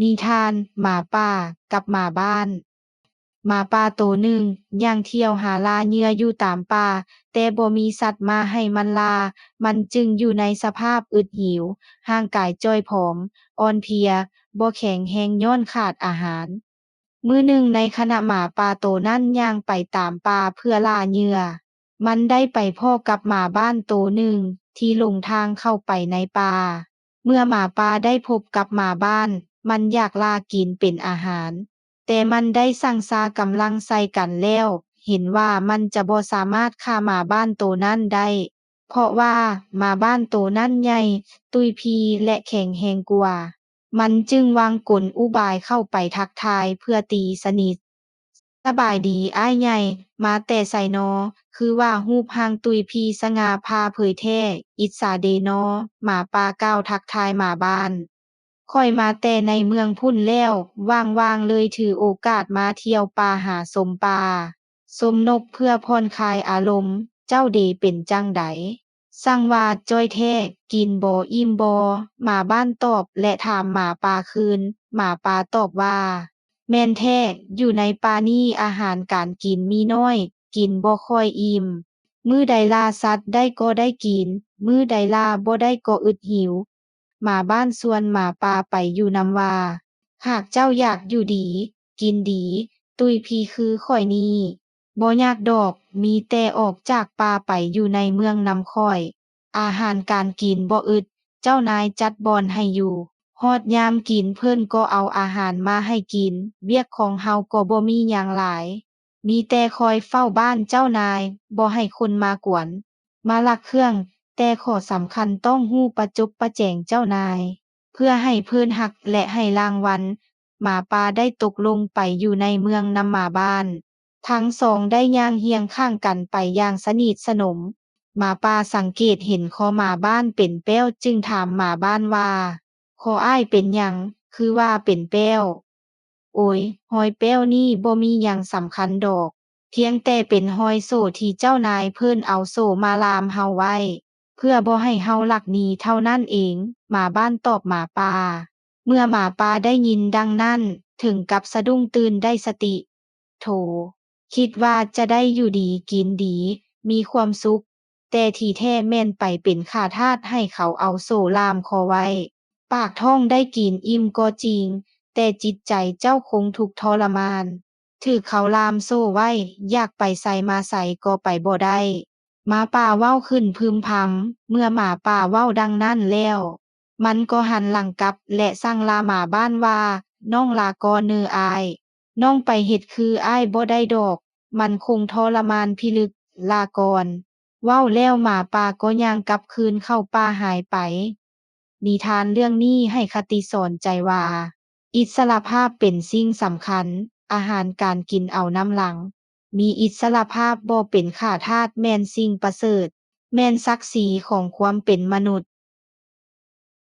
ນິທານ ໝາປ່າກັບໝາບ້ານ. ໝາປ່າໂຕໜຶ່ງຍ່າງທ່ຽວຫາລ່າເຫຍື່ອຢູ່ຕາມປ່າ, ແຕ່ບໍ່ມີສັດມາໃຫ້ມັນລ່າ. ມັນຈຶ່ງຢູ່ໃນສະພາບອຶດຫິວ, ຮ່າງກາຍຈ່ອຍຜອມ, ອ່ອນເພຍ, ບໍ່ແຂງແຮງຍ້ອນຂາດອາຫານ. ມື້ໜຶ່ງໃນຂະນະໝາປ່າໂຕນັ້ນຍ່າງໄປຕາມປ່າເພື່ອລ່າເຫຍື່ອ, ມັນໄດ້ໄປພໍ້ກັບໝາບ້ານໂຕໜຶ່ງທີ່ຫຼົງທາງເຂົ້າໄປໃນປ່າ. ເມື່ອໝາປ່າໄດ້ພົບກັບໝາບ້ານ, ມັນຢາກລ່າກິນເປັນອາຫານ, ແຕ່ມັນໄດ້ຊັ່ງຊາກຳລັງໃສ່ກັນແລ້ວ, ເຫັນວ່າມັນຈະບໍ່ສາມາດຂ້າໝາບ້ານໂຕນັ້ນໄດ້, ເພາະວ່າໝາບ້ານໂຕນັ້ນໃຫຍ່, ຕຸ້ຍພີ ແລະ ແຂງແຮງກວ່າ. ມັນຈຶ່ງວາງກົນອຸບາຍເຂົ້າໄປທັກທາຍເພື່ອຕີສະໜິດ. ສະບາຍດີອ້າຍໃຫຍ່, ມາແຕ່ໃສນໍ? ຄືວ່າຮູບຮ່າງຕຸ້ຍພີສະຫງ່າຜ່າເຜີຍແທ້, ອິດສາເດນໍ. ໝາປ່າກ່າວທັກທາຍໝາບ້ານ. ຂ້ອຍມາແຕ່ໃນເມືອງພຸ້ນແລ້ວ, ວ່າງໆເລີຍຖືໂອກາດມາທ່ຽວປ່າຫາຊົມປ່າ, ຊົມນົກເພື່ອຜ່ອນຄາຍອາລົມ. ເຈົ້າເດເປັນຈັ່ງໃດ? ຊ່າງວ່າຈ້ອຍແທ້, ກິນບໍ່ອີ່ມບໍ? ໝາບ້ານຕອບ ແລະ ຖາມໝາປ່າຄືນ. ໝາປ່າຕອບວ່າ, ແມ່ນແທ້, ຢູ່ໃນປ່ານີ້ອາຫານການກິນມີໜ້ອຍ, ກິນບໍ່ຄ່ອຍອີ່ມ. ມື້ໃດລ່າສັດໄດ້ກໍໄດ້ກິນ, ມື້ໃດລ່າບໍ່ໄດ້ກໍອຶດຫິວ. ໝາບ້ານຊວນໝາປ່າໄປຢູ່ນຳວ່າ, ຫາກເຈົ້າຢາກຢູ່ດີ, ກິນດີ, ຕຸ້ຍພີຄືຂ້ອຍນີ້, ບໍ່ຍາກດອກ, ມີແຕ່ອອກຈາກປ່າໄປຢູ່ໃນເມືອງນຳຂ້ອຍ. ອາຫານການກິນບໍ່ອຶດ, ເຈົ້ານາຍຈັດບ່ອນໃຫ້ຢູ່. ຮອດຍາມກິນເພິ່ນກໍເອົາອາຫານມາໃຫ້ກິນ, ວຽກຂອງເຮົາກໍບໍ່ມີຫຍັງຫຼາຍ, ມີແຕ່ຄອຍເຝົ້າບ້ານເຈົ້ານາຍ, ບໍ່ໃຫ້ຄົນມາກວນ, ມາລັກເຄື່ອງ, ແຕ່ຂໍ້ສຳຄັນຕ້ອງຮູ້ປະຈົບປະແຈງເຈົ້ານາຍ, ເພື່ອໃຫ້ເພິ່ນຮັກ ແລະ ໃຫ້ລາງວັນ. ໝາປ່າໄດ້ຕົກລົງໄປຢູ່ໃນເມືອງນຳໝາບ້ານ. ທັງສອງໄດ້ຍ່າງຮຽງຂ້າງກັນໄປຢ່າງສະໜິດສະໜົມ. ໝາປ່າສັງເກດເຫັນຄໍໝາບ້ານເປັນແປ້ວ, ຈຶ່ງຖາມໝາບ້ານວ່າ, ຄໍອ້າຍເປັນຫຍັງ ຄືວ່າເປັນແປ້ວ? ໂອຍ, ຮອຍແປ້ວນີ້ບໍ່ມີຫຍັງສຳຄັນດອກ, ພຽງແຕ່ເປັນຮອຍໂສ້ທີ່ເຈົ້ານາຍເພິ່ນເອົາໂສ້ມາລ່າມເຮົາໄວ້, ເພື່ອບໍ່ໃຫ້ເຮົາລັກໜີເທົ່ານັ້ນເອງ. ໝາບ້ານຕອບໝາປ່າ. ເມື່ອໝາປ່າໄດ້ຍິນດັ່ງນັ້ນ, ເຖິງກັບສະດຸ້ງຕື່ນໄດ້ສະຕິ. ໂຖ, ຄິດວ່າຈະໄດ້ຢູ່ດີກິນດີ, ມີຄວາມສຸກ, ແຕ່ທີ່ແທ້ແມ່ນໄປເປັນຂ້າທາດໃຫ້ເຂົາເອົາໂສ້ລ່າມຄໍໄວ້. ປາກທ້ອງໄດ້ກິນອີ່ມກໍຈິງ, ແຕ່ຈິດໃຈເຈົ້າຄົງທຸກທໍລະມານ. ຖືກເຂົາລ່າມໂສ້ໄວ້, ຢາກໄປໃສມາໃສກໍໄປບໍ່ໄດ້. ໝາປ່າເວົ້າຂຶ້ນພຶມພຳ. ເມື່ອໝາປ່າເວົ້າດັ່ງນັ້ນແລ້ວ, ມັນກໍຫັນຫຼັງກັບ ແລະ ສັ່ງລາໝາບ້ານວ່າ, ນ້ອງລາກ່ອນເນີອ້າຍ. ນ້ອງໄປເຮັດຄືອ້າຍບໍ່ໄດ້ດອກ, ມັນຄົງທໍລະມານພິລຶກ, ລາກ່ອນ. ເວົ້າແລ້ວໝາປ່າກໍຍ່າງກັບຄືນເຂົ້າປ່າຫາຍໄປ. ນິທານເລື່ອງນີ້ໃຫ້ຄະຕິສອນໃຈວ່າ, ອິດສະຫຼະພາບເປັນສິ່ງສຳຄັນ, ອາຫານການກິນເອົານຳຫຼັງ. ມີອິດສະຫຼະພາບບໍ່ເປັນຂ້າທາດແມ່ນສິ່ງປະເສີດ, ແມ່ນສັກສີຂອງຄວາມເປັນມະນຸດ.